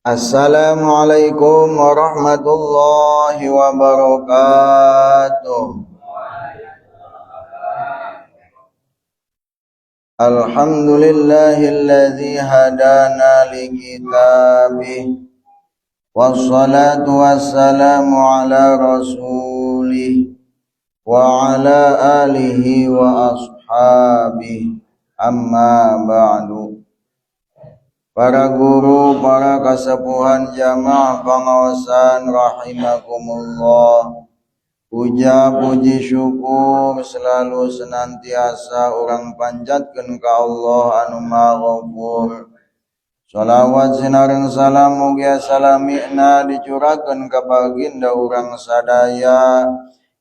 Assalamualaikum warahmatullahi wabarakatuh. Alhamdulillahilladzi hadana likitabih, wassalatu wassalamu ala rasulih wa ala alihi wa ashabihi, amma ba'du. Para guru, para kasepuhan jamaah pengawasan rahimakumullah. Puja puji syukur selalu senantiasa urang panjatkeun ka Allah anu Maha Ghafur. Salawat sinareng salam mugia salamina dicurahkeun ka baginda urang sadaya,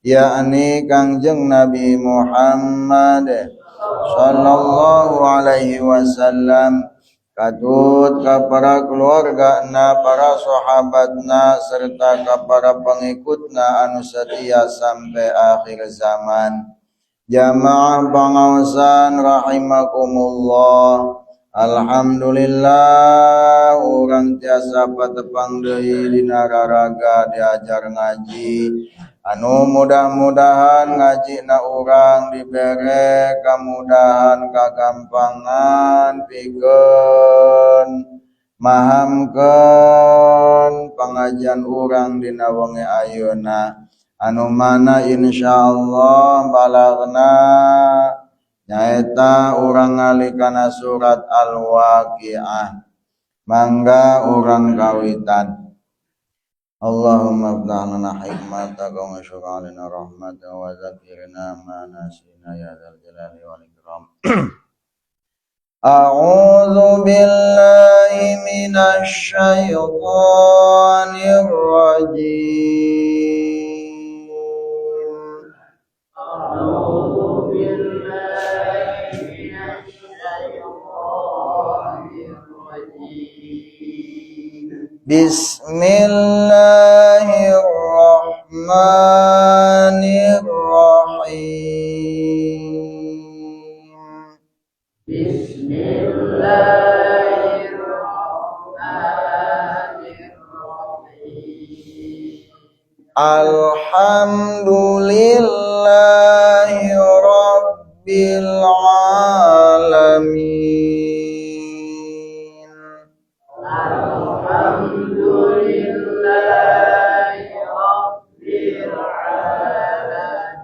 yakni Kangjeng Nabi Muhammad sallallahu alaihi wasallam, katut ka para keluargana, para sahabatna, serta ka para pengikutna anu setia sampai akhir zaman. Jamaah pengawasan rahimakumullah. Alhamdulillah urang tiasa patepang deui dina raraga diajar ngaji. Anu mudah-mudahan ngajina urang dibere kamudahan, kagampangan pikeun mahamkeun pangajian urang dina wengi ayeuna, anu mana insyaallah balagna nyaeta urang ngali kana surat Al-Waqiah. Mangga urang kawitan. Allahumma ftah lana hikmataka wa anshur alaina rahmataka wa zakkirna ma nasina ya dzal jalali wal ikram. A'udzu billahi minasy syaithanir rajim. A'udzu billahi minasy syaithanir rajim. Bismillahirrahmanirrahim. Bismillahirrahmanirrahim. Alhamdulillahi rabbil alamin. Alhamdulillahi rabbil alamin.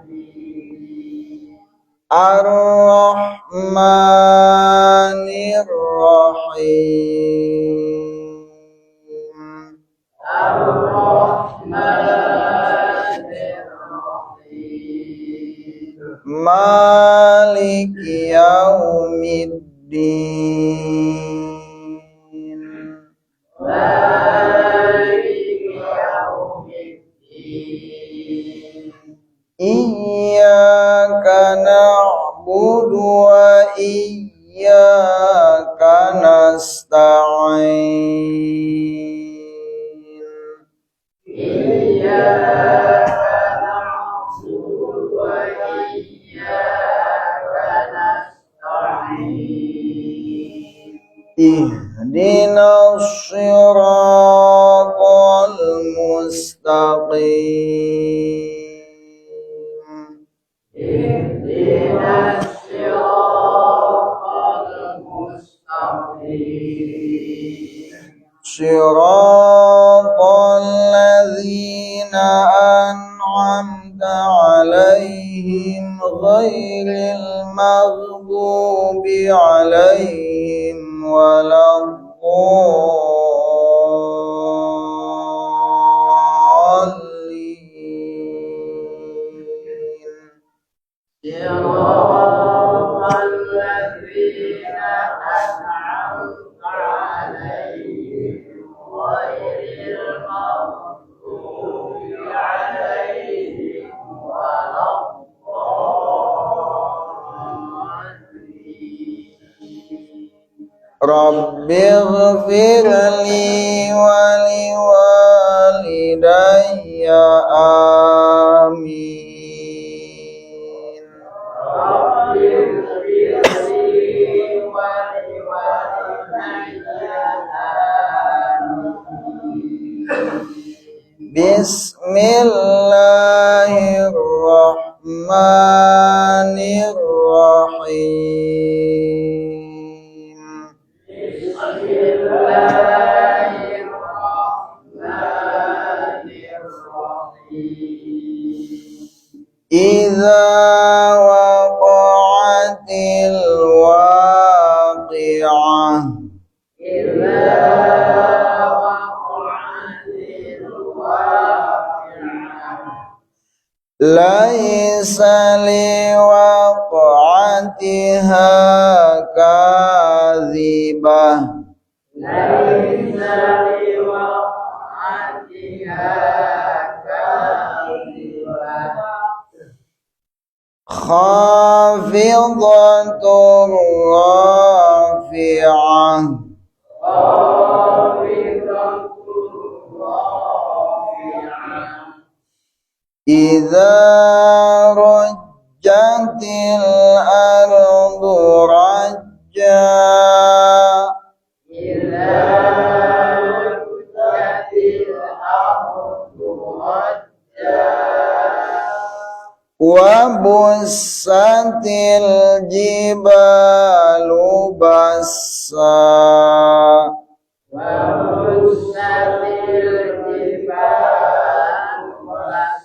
Ar-Rahmanir Rahim. Ar-Rahmanir Rahim. Maliki yaumiddin. Maliki yaumiddin. Iyyaka na'budu wa iyyaka nasta'in. Iyyaka na'budu wa iyyaka nasta'in. Ihdinas siratal mustaqim. Ihdinas siratal mustaqim. Siratal ladzina an'amta 'alaihim ghairil maghdubi 'alaihim waladdallin. Siratal ladzina an'amta 'alaihim ghairil maghdubi 'alaihim waladdallin. Rabbighfir li wa liwalidayya, amin. Rabbighfir li wa liwalidayya, amin. Bismillahirrahmanirrahim. Bismillahirrahmanirrahim. Idza waqa'atil waqi'ah. Idza waqa'atil waqi'ah. Laisa liwaqa'atiha kadzibah. Laisa liwaqa'atiha kadzibah. Khafidhatur rafi'ah. Khafidhatur rafi'ah. Idza rujjatil ardu rajja. Idza rujjatil ardu rajja. Wa bussatil jibalu bassa. Wa bussatil jibalu bassa.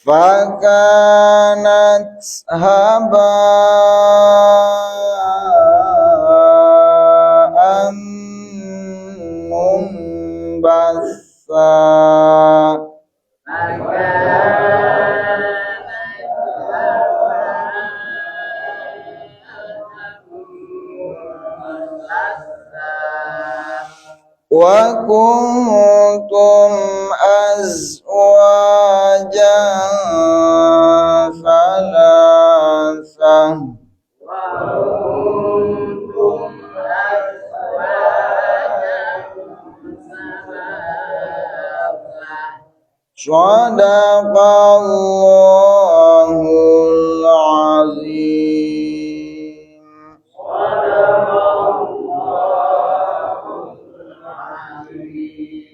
Fakanat haba'an munbatha. Wa kuntum azwajan thalatha. Wa kuntum azwajan thalatha. Shadaqallahul azim.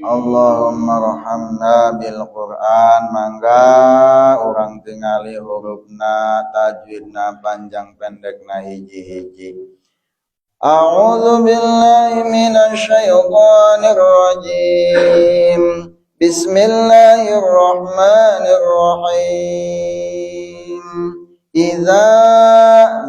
Allahumma rahamna bil Quran. Mangga urang tingali hurufna, tajwidna, panjang pendekna hiji-hiji. A'udzu billahi minasyaitonir rajim. Bismillahirrahmanirrahim. Iza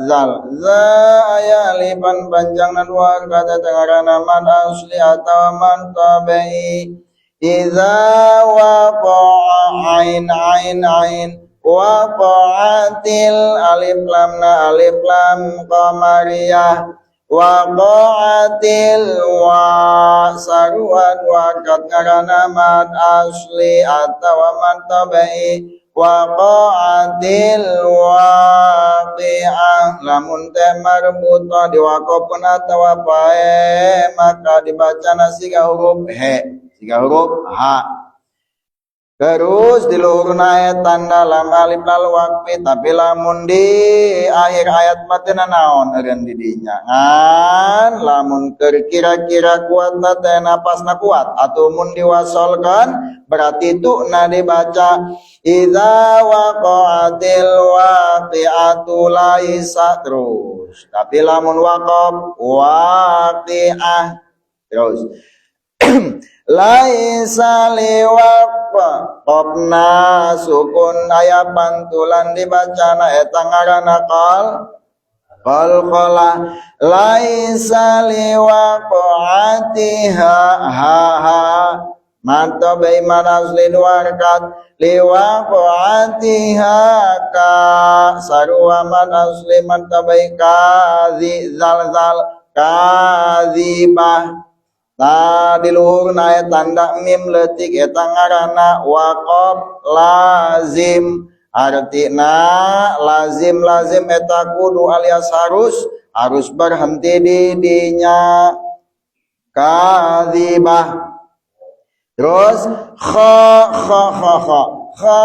zal za aya alifan panjangna dua kata tengarana man asli atawa man tabi'i. Iza waqa'a ain ain ain waqa'atil alif lamna alif lam qamariyah waqa'atil wa sarua dua kat ngarana mad asli atawa man tabi'i. Waqa'atil waqi'ah lamun teh marbutah diwaqofkeun atawa pae maka dibacana siga huruf he, siga huruf h. Terus di luhurna ayat tanda lam alif lalu waqfi, tapi lamun di akhir ayat mah teu naon eureun di dinya. Ngan lamun keur kira-kira kuatna teh napasna kuat atau mun diwasolkeun berarti tu na dibaca idza waqa'atil waqi'atu laisa terus. Tapi lamun waqaf waqi'ah terus. Laisa liwaqafna sukun aya pantulan dibacana eta ngaranna qal qalqalah. Laisa liwaqatiha ha ha mata baiman asli dua rakaat liwaqatiha ka sarua man asli mata bai kazi zal zal kadzibah. Nah di luhurna aya tanda mim leutik eta ngaranna waqaf lazim. Artina lazim lazim eta kudu alias harus, harus berhenti di dinya kadzibah. Terus kha kha kha kha kha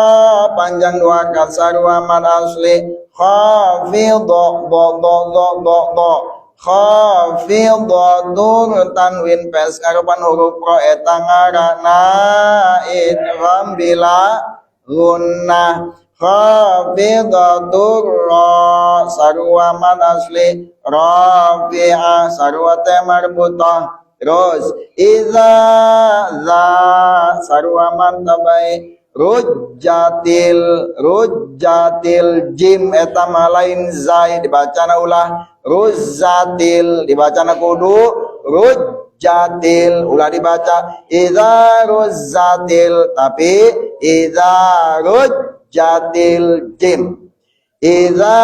panjang dua kat sarua mad asli khafidha do do do do do Khafidatur tanwin pes ngarepan huruf ro eta ngaranna idgham bila gunnah. Khafidatur ra sarua mad asli rafi'ah sarua teh marbutah. Terus iza za sarua mad tabai rujjatil rujjatil jim eta mah lain zai dibacana ulah ruzzatil dibacana kudu rujjatil ulah dibaca iza ruzzatil tapi iza rujjatil jim. Iza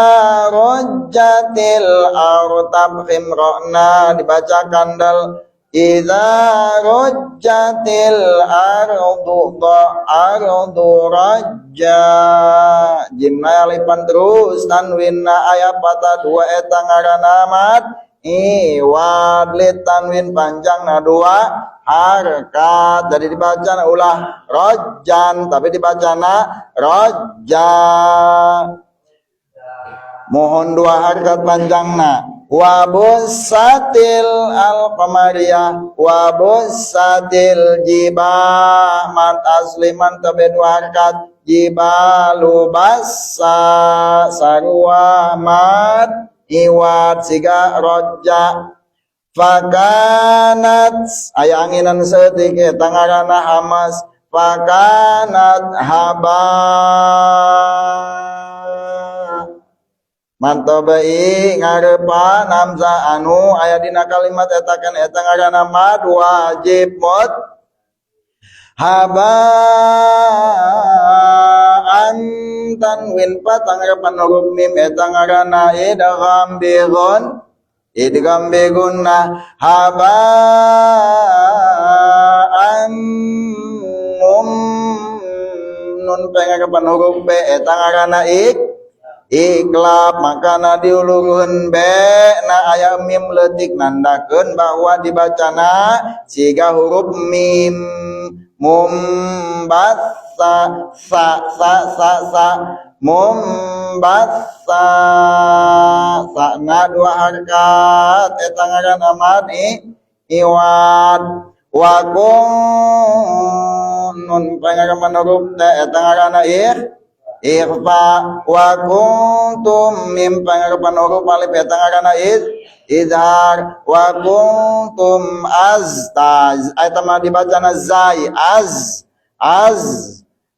rujjatil ardu tafkhim ra'na dibaca kandal. Iza rujjatil ardu ardu rajja jimna alipan terus tanwinna aya patah dua eta ngaranna mad iwad li tanwin panjangna dua harkat jadi dibaca ulah rajjan tapi dibacana rajja mohon dua harkat panjangna. Wabusatil al-qamariyah wabusatil jiba mat asli man tabe dua harkat jibalu bassa sarua mat iwat siga roja fakanat aya anginan seutik eta ngaranna hamas fakanat haba mantobai ngarepan hamzah anu aya dina kalimat eta kan eta ngaranna mad wajib mut habaan tanwin patang ngarepan huruf mim eta ngaranna idgham bi ghun idgham bi gunnah habaan mum nun ngarepan huruf b eta ngaranna ik iklab makana diuluruhun be na aya mim leutik nandakeun bahwa dibacana siga huruf mim mumbassa sa sa sa sa mumbassa sa na dua harkat eta ngaranna mad iwad wa kun nun pangarepan huruf ta eta ngaranna ikhfa wa kuntum mim pangarepan huruf alif eta ngaranna izhar wa kuntum aztaz eta mah dibacana zai az az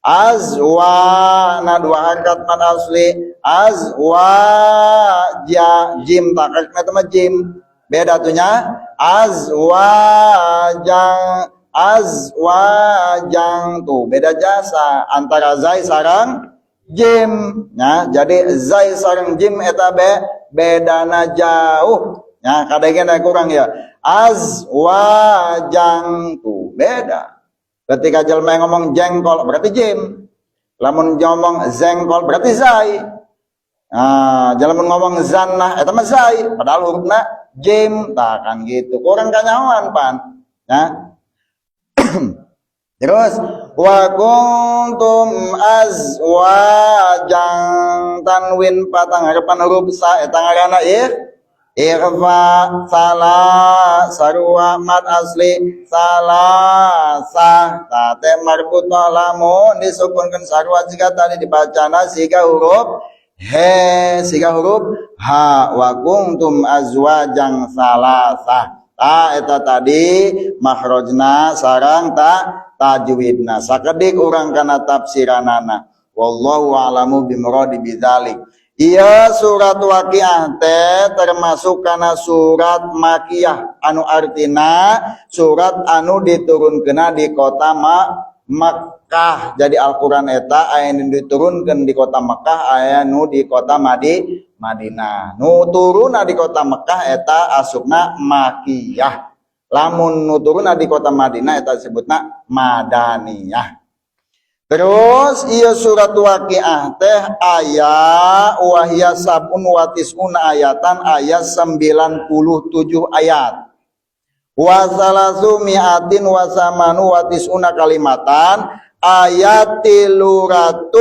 azwa na dua harkat mad asli azwa ja jim takakna eta mah jim beda tuh nya azwajang azwajang tuh beda jasa antara zai sarang jim ya. Jadi zai sareng jim eta be bedana jauh ya, kadangna kurang ya azwajang tuh beda. Ketika jelema ngomong jengkol berarti jim, lamun ngomong zengkol berarti zai. Nah, jelema ngomong zannah eta mah zai padahal hurufna jim, tah kan gitu kurang kanyahoan pan ya. Terus wa kuntum azwajang tanwin patang harapan huruf sa eta ngaranna ikhfa salah sarua mat asli salah sah ta teh marbutah lamun disukunkeun sarua jika tadi dibacana siga huruf he siga huruf ha wa kuntum azwajang salasah ta eta tadi makhrajna sarang ta tajwidna sakedik urang kana tafsiranana wallahu a'lamu bimuradi bidzalik. Ieu surat Waqiah teh termasuk kana surat Makiyah anu artina surat anu diturunkeunna di kota Makkah. Jadi Al-Qur'an eta aya nu diturunkeun di kota Makkah, aya nu di kota Madinah. Nu turunna di kota Makkah eta asupna Makiyah. Lamun nu turunna di kota Madinah eta disebutna Madaniyah. Terus ieu surat Waqiah teh aya wahya sabun wa tis'una ayatan aya 97 ayat. Wa salasu mi'atin wa samanu wa tis'una kalimatan ayat 390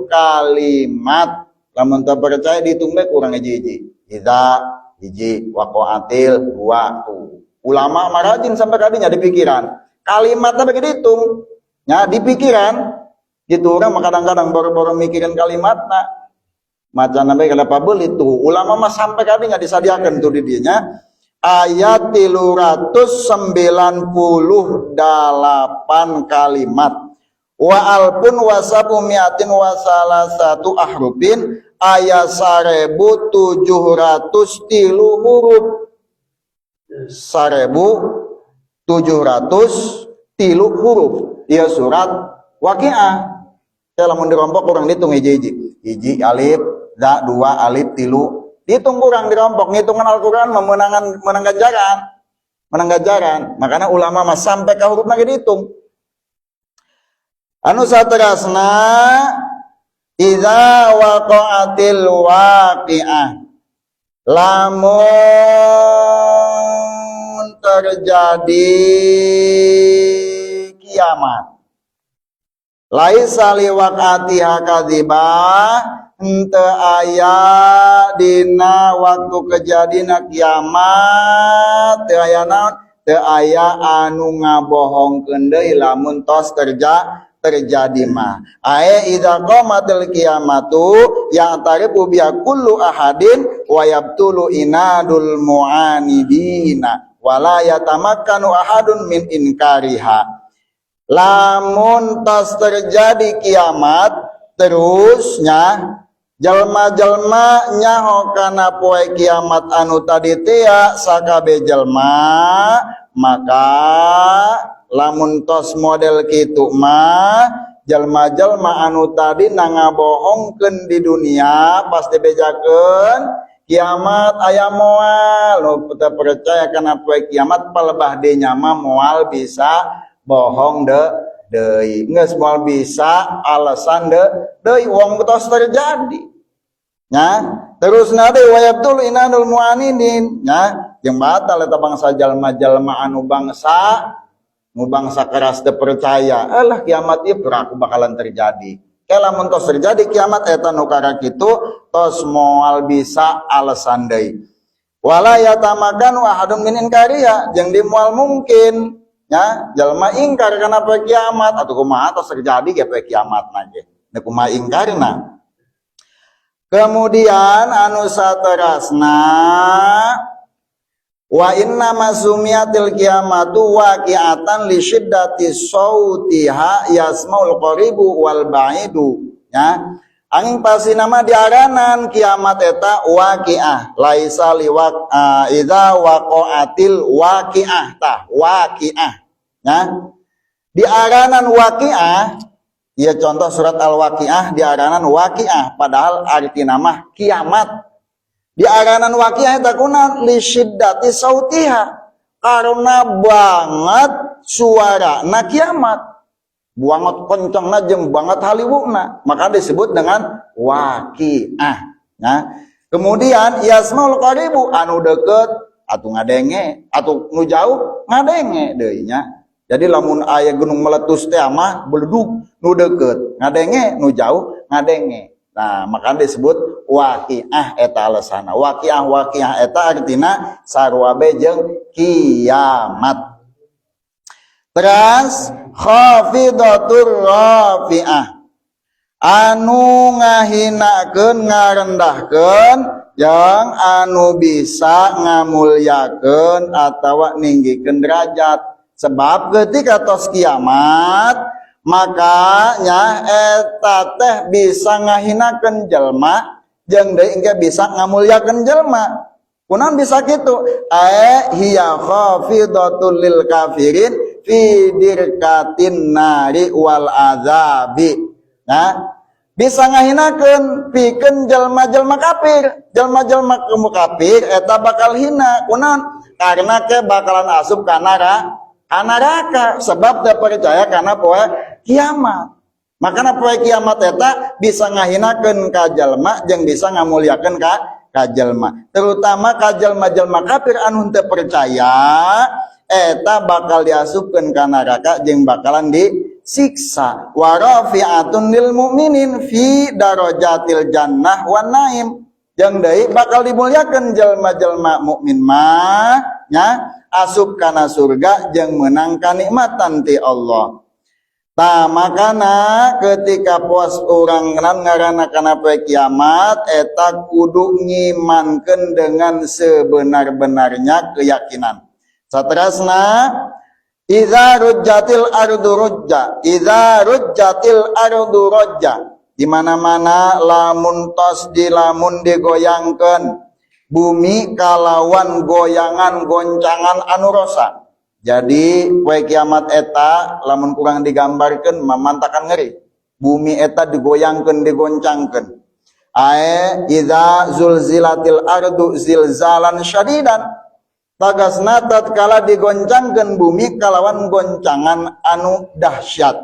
kalimat. Lamun teu percaya dihitung bae kurang hiji-hiji. Idza hiji, waqa'atil dua tuh. Ulama mah rajin sampai kadinya di pikiran. Kalimatnya bagi dihitung. Ya, di pikiran gitu orang mah kadang-kadang baru-baru mikirin kalimatna. Maca nabi kada pabeulit tuh. Ulama mah sampai kadinya disadiakeun tuh di dinya. Ayat 398 kalimat. Wa alfun wa sabu miatin wa salasatu ahrufin, aya 1703 huruf. 1703 huruf. Ieu surat Waqiah. Ya lamun dirompok kurang dihitung hiji-hiji. Hiji alif, da dua alif tilu. Dihitung kurang dirompok, ngitungan Al-Qur'an memenangan menang ganjaran. Menang ganjaran. Makanya ulama mah sampai ka huruf lagi dihitung. Anu saterasna idza waqa'atil waqi'ah. Lamun terjadi kiamat. Laisa liwaqatiha kadzibah, henteu aya dina waktu kejadina kiamat, teu aya naon? Teu aya anu ngabohongkeun deui lamun tos terjadi mah. Ae idza qamatil kiamatu ya'tarifu biha kullu ahadin wa yabtulu inadul mu'anidina wala yatamakkanu ahadun min inkariha. Lamun tos terjadi kiamat terusnya jelma-jelma nyaho kana poe kiamat anu tadi tea sakabe jelma, maka lamun tos model kitu mah jelma-jelma anu tadi nangabohongkeun di dunia pas dibejakeun kiamat aya moal nu teu percaya kana poe kiamat palebah dinya mah moal bisa bohong deui, geus moal bisa alasan deui wong tos terjadi nya. Terus nade wayabtul inanul muanidin nya, jeung batal eta bangsa jalma-jalma anu bangsa nu bangsa keras teu percaya alah kiamat ieu peraku bakalan terjadi. Ke lamun tos terjadi kiamat eta nu karakitu tos moal bisa alasan deui. Wala yatamakanu ahadun min inkariha, jeung di moal mungkin nya jalma ingkar kana poe kiamat atuh kumaha tos terjadi ge poe kiamat mah ge nu kumaha ingkarna. Kemudian anu saterasna wa inna masumiyatil kiamatu waqi'atan li syiddati sautiha yasmaul qaribu wal ba'idu ya. Angin pasti nama diaranan kiamat eta waqi'ah laisa liwaq idza waqa'atil waqi'ah tah waqi'ah ya. Diaranan waqi'ah ya, contoh surat al-waqi'ah diaranan waqi'ah padahal arti nama kiamat. Diaranan waqi'ah eta kunaon li syiddati sautiha karena banget suara na kiamat. Banget kencangna jeung banget haliwuna, maka disebut dengan waqi'ah. Nah, kemudian yasmaul qaribu anu deket atuh ngadenge, atuh nu jauh ngadenge deui nya. Jadi lamun aya gunung meletus teh mah beledug nu deket ngadenge, nu jauh ngadenge. Nah, maka disebut waqi'ah eta alasana. Waqi'ah waqi'ah eta artina sarua be jeung kiamat. Terus khafidatur rafi'ah anu ngahinakeun ngarendahkeun yang anu bisa ngamulyakeun atawa ninggikeun derajat. Sebab ketika tos kiamat maka nya eta teh bisa ngahinakeun jelma jeung deui engke bisa ngamulyakeun jelma. Kunaon bisa kitu? Ae hiya khafidatul lil kafirin fi dirkatin nari wal azabi. Nah, bisa ngahinakeun pikeun jelma-jelma kafir. Jelma-jelma kamu kafir eta bakal hina. Kunaon? Karena ke bakalan asup ka neraka sebab teu percaya kana poe kiamat. Makana poe kiamat eta bisa ngahinakeun ka jelma jeung bisa ngamulyakeun ka jelma. Terutama ka jelma-jelma kafir anu teu percaya eta bakal diasupkeun ka neraka jeung bakalan disiksa. Wa rafi'atun lil mu'minin fi darajatil jannah wan naim. Jeung deui bakal dimuliakeun jelma-jelma mukmin mah nya asup kana surga jeung meunang kanikmatan ti Allah. Tah makana ketika pos urang ngaranna kana poe kiamat eta kudu ngimankeun dengan sebenar-benarnya keyakinan. Saterasna idza rujjatil ardu rujja, idza rujjatil ardu rujja. Di mana-mana lamun tos di lamun digoyangkeun bumi kalawan goyangan goncangan anu rosa. Jadi poe kiamat eta lamun kurang digambarkeun mamantakan ngeri. Bumi eta digoyangkeun digoncangkeun. Ae idza zulzilatil ardu zilzalan syadidan. Tagasna tatkala digoncangkeun bumi kalawan goncangan anu dahsyat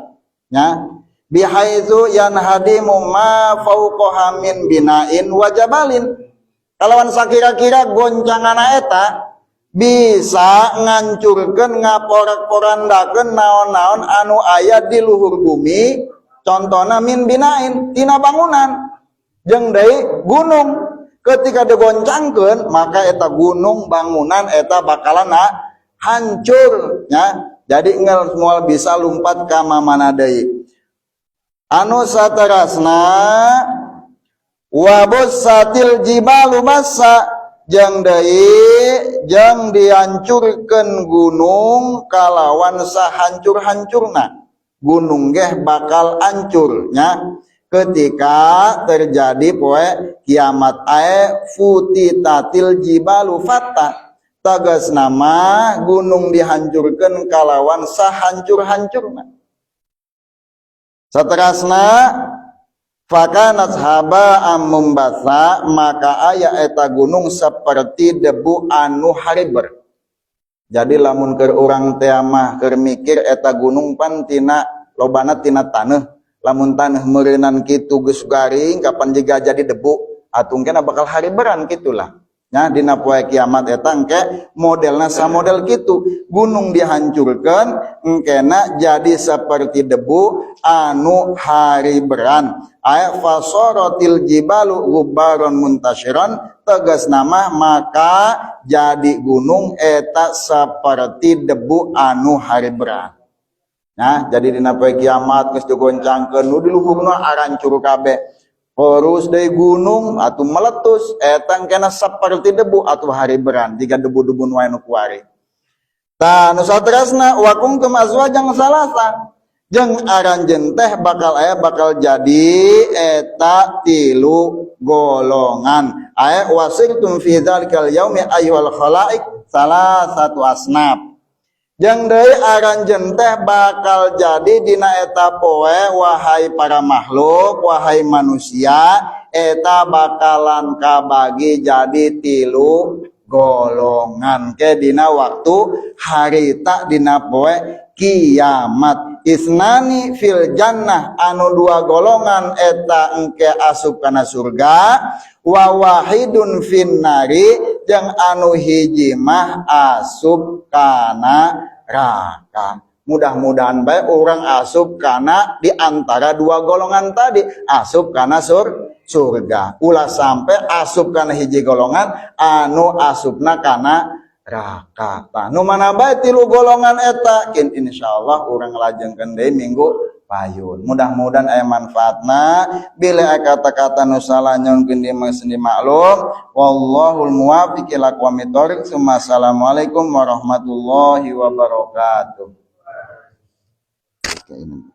nya. Bihaitsu yanhadimu ma fawqaha min bina'in wa jabalin. Kalawan sakira-kira goncangan eta bisa ngancurkeun ngaporak-porandakeun naon-naon anu aya di luhur bumi, contohna min binain tina bangunan jeung deui gunung. Ketika digoncangkeun maka eta gunung bangunan eta bakalan hancur nya. Jadi ngel moal bisa lumpat ka mamana deui. Anu saterasna wabussatil jibalu bassa, jeung deui jeung dihancurkeun gunung kalawan sahancur-hancurna. Gunung geh bakal hancur nya ketika terjadi poe kiamat. Ae futitatil jibalu fatta, tegas nama gunung dihancurkeun kalawan sahancur-hancurna. Saterasna fakanat haba'am mumbatsa, maka aya eta gunung seperti debu anu hariber. Jadi lamun keur urang teh mah keur mikir eta gunung pan tina lobana tina taneuh. Lamun taneuh meureunan kitu geus garing kapan jiga jadi debu atuh engkena bakal hariberan kitulah. Nah dina poe kiamat eta engke modelna samodel kitu, gunung dihancurkeun engkena jadi seperti debu anu hariberan. Aya fasaratil jibalu gubbaron muntasyiran, tegas nama maka jadi gunung eta seperti debu anu hariberan. Nah jadi dina poe kiamat geus digoncangkeun nu di luhurna arancur kabeh. Terus dari gunung atau meletus eta kena seperti debu atau hariberan jika debu-debu nu anu kuari. Tah nu saterasna wa kuntum azwajan salasa, jeung aranjeun teh bakal aya bakal jadi eta tilu golongan. Aya wasirtum fi dzalikal yaumi ayyuhal khalaik salah satu asnaf. Jeung deui aranjeun teh bakal jadi dina eta poe wahai para makhluk, wahai manusia, eta bakalan kabagi jadi tilu golongan ke dina waktu harita dina poe kiamat. Isnani fil jannah, anu dua golongan eta engke asup kana surga, wa wahidun fin nari, jeung anu hiji mah asup kana neraka. Mudah-mudahan bae orang asup kana di antara dua golongan tadi, asup kana surga. Ulah sampai asup kana hiji golongan anu asupna kana neraka. Tah nu mana bae tilu golongan eta kin insyaallah urang lajengkeun deui minggu payun. Mudah-mudahan aya manfaatna. Bila aya kata-kata nu salah nyungkeun di maklum. Wallahul muwaffiq ila aqwamit thoriq. Assalamualaikum warahmatullahi wabarakatuh. Oke, ini.